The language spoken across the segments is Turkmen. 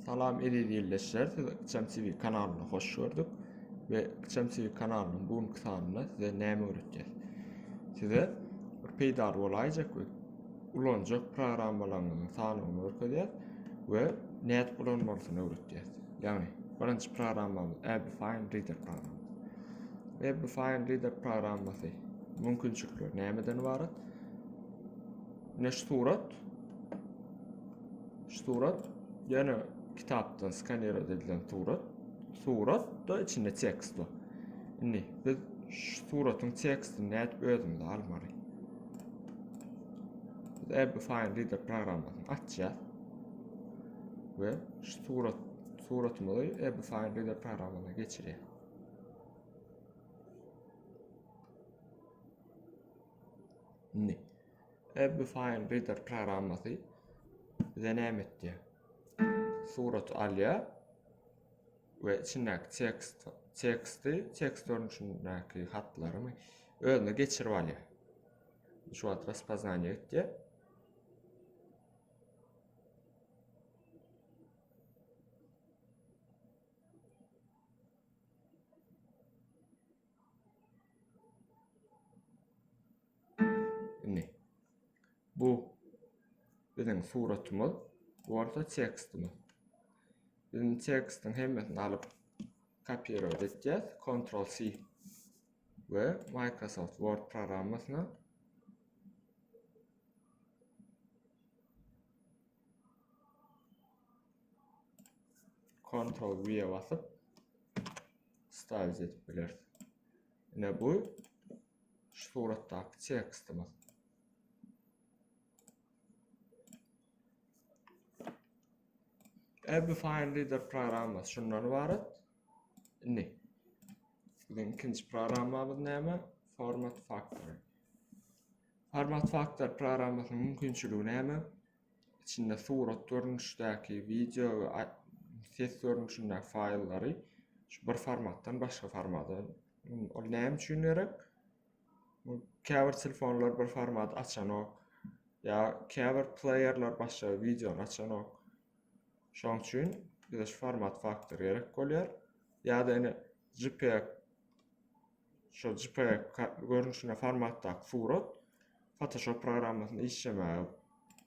Salam eziz ildeşler, sizi Ykjam TV kanalyna hoş gördük we Ykjam TV kanalynyň bu günki sanynda size näme öwretýäs? Size bir peýdaly bolaýjak we ulanjak programmalaryňyzyň sanawyny görkezýäs we nädip ulanmalysyny öwretýäs. Ýagny, birinji programmamyz Abifine Reader programmasy. Abifine Reader programmasy mümkinçilikleri nämeden ybarat? Ine şu surat şu surat ýöne kitapdan skanirowat edilen surat. Surat da içinde tekst bar. Indi biz şu suratyň tekstini nädip özümize almaly? Biz Abifine Reader programmasyny açýas we şu surat suratymyzy Abifine Reader programmasyna geçirýär. Indi Abifine Reader programmasy bize näme etýär? Suraty alýar we içindäki tekst teksti tekst görnüşindäki hatlarymy özüne geçirip alýar. Şu wagt raspoznaniýe etýär. Indi bu biziň suratymyz, bu bolsa tekstimiz. Biziň tekstiň hemmesini alyp kopirowat etýäs, Ctrl C we Microsoft Word programmasyna Ctrl V basyp stavit edip bileris. Ine bu şu suratdaky tekstimiz. Adobe Fine Reader programmasy şundan ibarat. Indi biziň ikinji programmamyz näme? Format Factory. Format Factory programmasynyň mümkinçiligi näme? Içinde surat görnüşdäki, wideo we ses görnüşindäki faýllary şu bir formatdan başga formata. Ol näme üçin gerek? Käbir telefonlar bir format açanok. Ýa käbir pleýerler başga wideony açanok. Şonuň üçin bize şu format faktor gerek bolýar. Ýa-da ine JPEG şu JPEG görnüşinde formatdaky surat Photoshop programmasyny işlemäge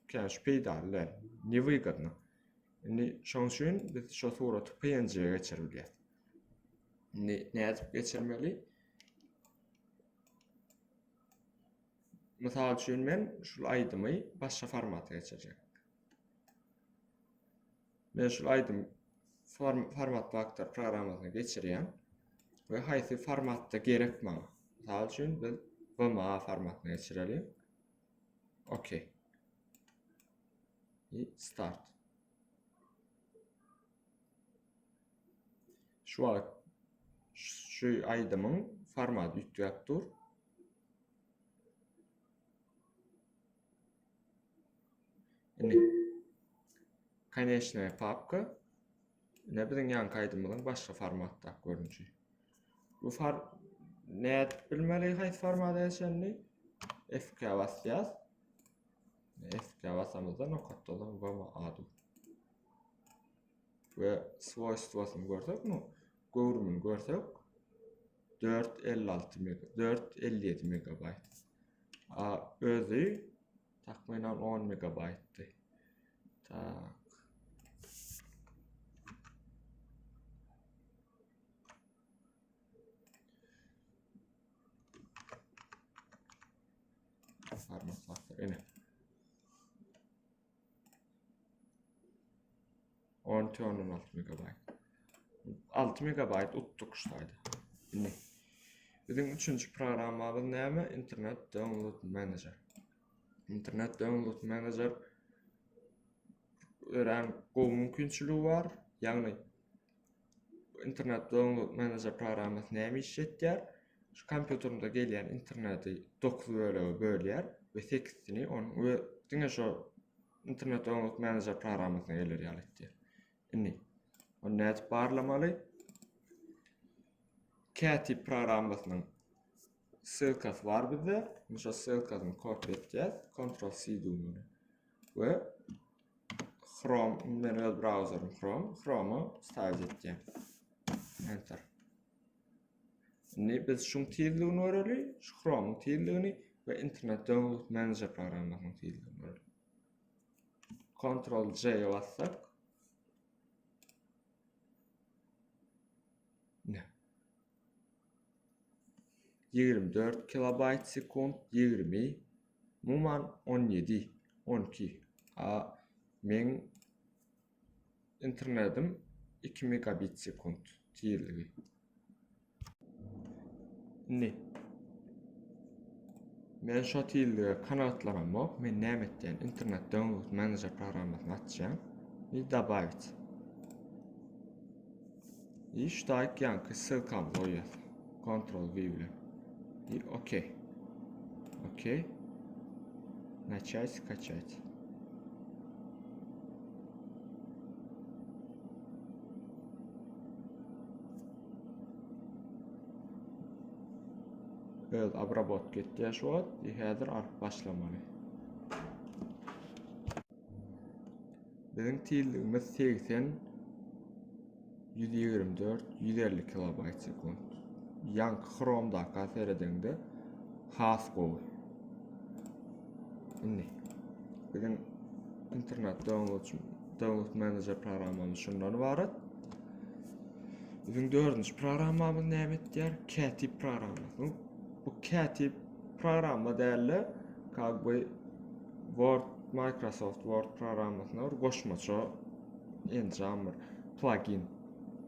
kän şu peýdaly däl. Newygodno. Indi şonuň üçin biz şu suraty PNG-ye geçirip bilýäris. Indi nädip geçirmeli? Mysal üçin men şul aýdymy başga formata geçirjek. Men şul aýdym form, format faktor programmasyna geçirýän we haýsy formatda gerek maňa. Mysal üçin biz VMA formatyna geçireliň. Okey. I start. Şu wagt şu aýdymyň formaty üýtgäp dur. Indi konečnaya papka ine biziň ýaňky aýdymymyzyň başga formatdaky görnüşi. Bu far nädip bilmeli haýsy formata geçenini? F2 basýas. F2 basamyzda nokatda VMA dur. We swoýstwosyny görsek, nu göwrümini görsek 456 mega 457 megabayt. A özi takmynan 10 megabaytdy. Tak. Format faktor ine. 12.6 megabayt. 6 megabayt utduk şu taýda. Indi biziň üçünji programmamyz näme? Internet Download Manager. Internet Download Manager. örän gowy mümkinçiligi bar. Ýagny internet download manager programmasy näme iş etýär? Şu kompýuterimde gelýän interneti 9 bölege bölýär we 8-sini onuň we diňe şo internet download manager programmasyna geler ýaly etýär. Indi ony nädip barlamaly? Katip programmasynyň ssylkasy bar bizde. Indi şo ssylkasyny kopýa etýäs. Ctrl C düwmeni. We Chrome, men öz brauzerim Chrome, Chrome-a stavit etýän. Enter. Indi biz şuň tizligini göreli, şu Chrome-yň tizligini we Internet Download Manager programmasynyň tizligini göreli. Ctrl C bassak. Ne? 24 kilobayt sekund, 20, umuman 17, 12. A meň internetim 2 megabit sekund tizligi. Indi men şo tizlige kanagatlanamok. Men näme etýän? Internet Download Manager programmasyny açýan. I добавить. I şu taýyk ýaňky ssylkamyzy goýýas. Ctrl V bilen. I OK. OK. Начать скачать. Öz obrabotka etýär şu wagt. I häzir alyp başlamaly. Biziň tizligimiz 80 124 150 kilobaýt sekunt. Ýaňky Chrome-daka seredeňde has gowy. Indi biziň internet download download manager programmamyz şundan ybarat. Biziň dördünji programmamyz näme etýär? Katip programmasy. Bu katip programma däl-de, как бы Word, Microsoft Word programmasyna bir goşmaça enjam bir plugin.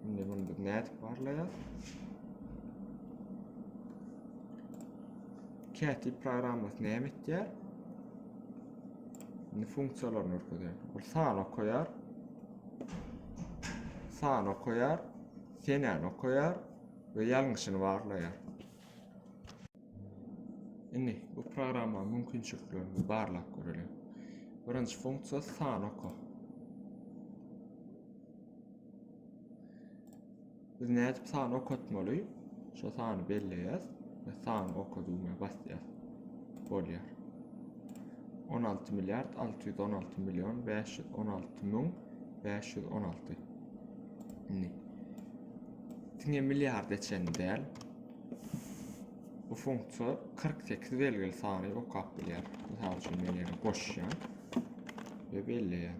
Indi muny biz nädip barlaýas? Katip programmasy näme etýär? Indi funksiýalaryny görkezýär. Ol san okaýar. San okaýar, senäni okaýar we ýalňyşyny barlaýar. Indi bu programmanyň mümkinçiliklerini barlap göreliň. Birinji funksiýa san oka. Biz nädip sany okatmaly? Şo sany belleýäs we sany oka düwmä basýas. Bolýar. 16 milliard 616 million 516 müň 516. Indi diňe milliarda çenli däl. Bu funksiýa 48 belgili sany okap bilýär. Mysal üçin men ýene goşýan we belleýän.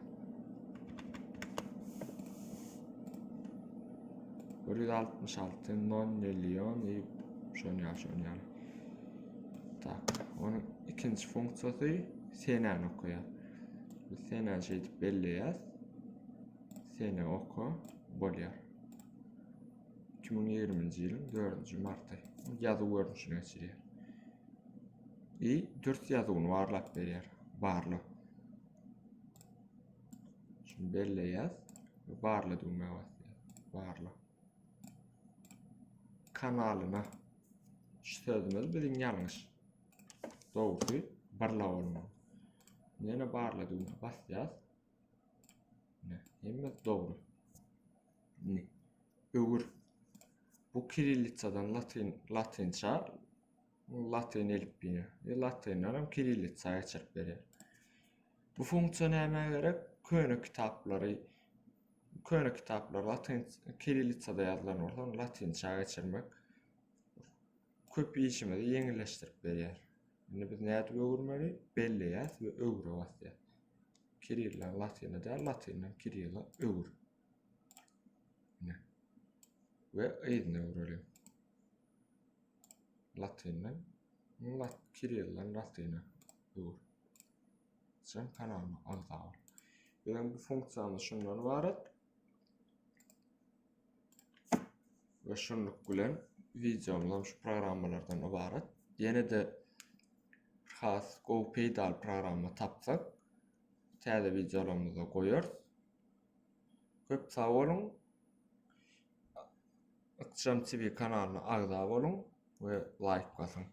166 non million i şon ýaly şon ýaly. Tak, onuň ikinji funksiýasy senäni okaýar. Biz senäni şeýdip belleýäs. Sene oka bolýar. 2020-nji ýylyň 4-nji marty. Ýazuw görnüşine geçirýär. I dürs ýazuwyny barlap berýär. Barla. Şuny belleýäs. Barla düwmä basýas. Barla. Kanalyna. Şu sözümiz biziň ýalňyş. Dogrusy barla bolmaly. Ýene barla düwmä basýas. Ine, hemmesi dogry. Indi öwür. Bu kirillitsadan latyn latynça latyn elipbiýine we latyndan hem kirillitsa geçirip berýär. Bu funksiýa nämä gerek? Köne kitaplary köne kitaplar latyn kirillitsada ýazylan bolsa, ony latynça geçirmek köp işimizi ýeňilleşdirip berýär. Indi biz nädip öwürmeli? Belleýäs we öwüre basýas. Kirilden latyna däl, latyndan kirilla öwür. Ine. We yzyna öwreliň. Latyndan lat kirilden latyna öwür. Sen kanalyma agza bol. Biziň bu funksiýamyz şundan ybarat. We şunluk bilen wideomyz hem şu programmalardan ybarat. Ýene-de has gowy peýdaly programma tapsak, täze wideolarymyzda goýarys. Köp sag boluň. Ykjam TV kanalyna agza boluň we laýk basyň.